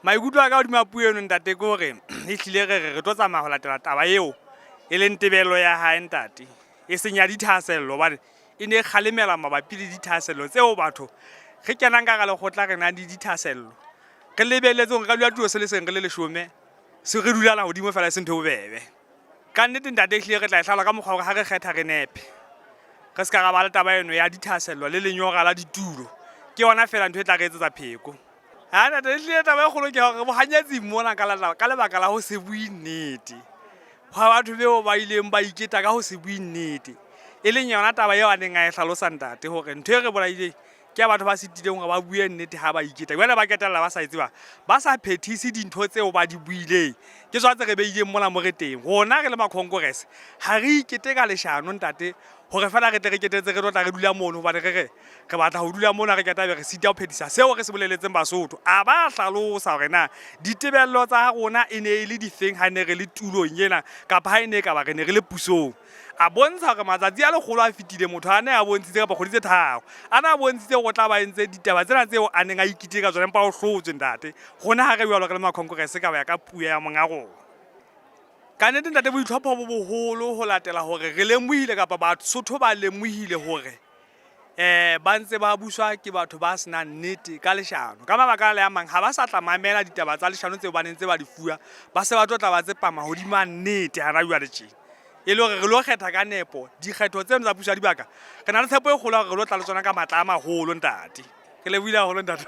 Maikutlo a ka hodima puo eno, ntate, ke hore ehlile re re re tlo tsamaya ho latela taba eo e leng tebello ya hae, ntate, e seng ya dithahasello, hobane e ne e kgalemela mabapi le dithahasello tseo batho re kenang ka hara lekgotla re nang le dithahasello, re lebelletse hore re ka dula tulo se le seng re le leshome, se re dulana hodimo fela e se ntho e bobebe. Ka nnete, ntate, ehlile re tla e hlaola ka mokgwa hore ha re kgetha re nepe, re se ka ra ba le taba eno ya dithahasello le lenyora la ditulo. Ke yona fela ntho e tla re etsetsa pheko. Ha ntate, ehlile taba e kgolo ke hore bohanyetsing mona ka lebaka la ho se bue nnete hwa batho beo ba ileng ba iketa ka ho se bue nnete, e leng yona taba eo a neng a e hlalosa, ntate, hore ntho e re bolaileng ke ya batho ba sitileng hore ba bue nnete ha ba iketa, jwale ba ketella ba sa e tseba, ba sa phethise dintho tseo ba di buileng. Ke tsona tse re beileng mona mo re teng. Rona re le makhonkorese ha re ikete ka leshano, ntate, hore fela re tle re ketetse re tlo tla re dula mono, hobane re re re batla ho dula mona, re keta be re sita ho phethisa seo re se boleletseng Basotho. A ba hlalosa hore na ditebello tsa rona e ne e le difeng ha ne re le tulong ena, kapa ha e ne e ka ba re ne re le pusong. A bontsha hore matsatsi a 100 a fetile motho a ne a bontshitse, kapa kgwedi tse 3 a ne a bontshitse hore o tla ba entse ditaba tsena tseo a neng a ikitile ka tsona, empa o hlotswe, ntate. Rona ha re jwalo re le makhonkorese ka ho ya ka puo ya monga rona. Ka nnete, ntate, boitlhopho bo boholo ho latela hore re lemohile, kapa Basotho ba lemohile hore ba ntse ba buswa ke batho ba senang nnete ka leshano. Ka mabaka a le a mang ha ba sa tla mamela ditaba tsa leshano tseo ba neng ntse ba di fuwa, ba se ba tlo tla ba tsepama hodima nnete hana jwale tjena. E le hore re lo kgetha ka nepo dikgetho tseno tsa puso ya dibaka, re na le tshepo e kgolo ya hore re lo tla le tsona ka matla a maholo, ntate. Re lebohile haholo, ntate.